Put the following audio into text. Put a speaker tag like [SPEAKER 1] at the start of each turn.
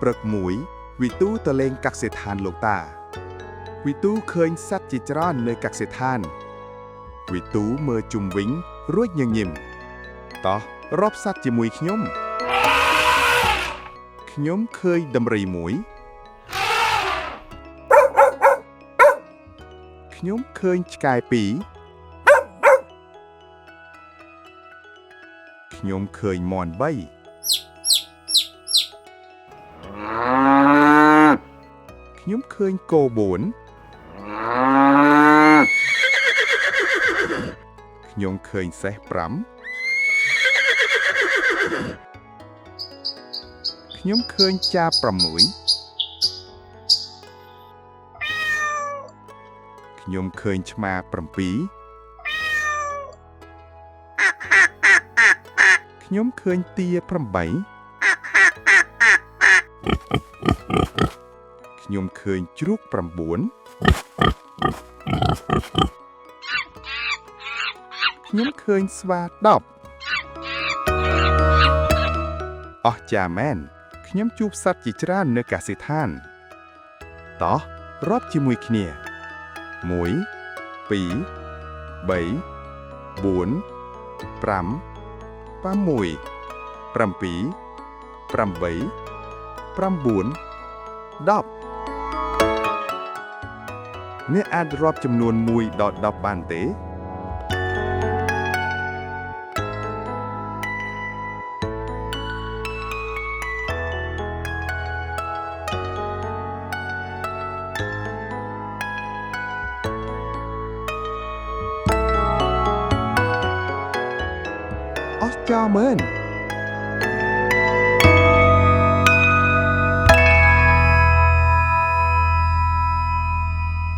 [SPEAKER 1] ព្រឹកមួយវិទូទៅលេងកសិដ្ឋានលោកតា វិទូឃើញសត្វជាច្រើននៅកសិដ្ឋាន វិទូមើលជុំវិញរួចញញឹមតោះរាប់សត្វជាមួយខ្ញុំ ខ្ញុំឃើញដំរីមួយ ខ្ញុំឃើញឆ្កែពីរខ្ញុំឃើញមាន់បី ខ្ញុំឃើញគោបួន ខ្ញុំឃើញសេះ5 ខ្ញុំឃើញចាប6 ខ្ញុំឃើញឆ្មា7 ខ្ញុំឃើញទា8 ខ្ញុំឃើញជ្រូក9 ខ្ញុំឃើញស្វា10អស្ចារ្យមែនខ្ញុំជួបសត្វជាច្រើននៅកសិដ្ឋានតោះរាប់ជាមួយគ្នា1 2 3 4 5 6 7 8 9 10អ្នកអាចរាប់ចំនួន1ដល់10បានទេ អស្ចារ្យមែន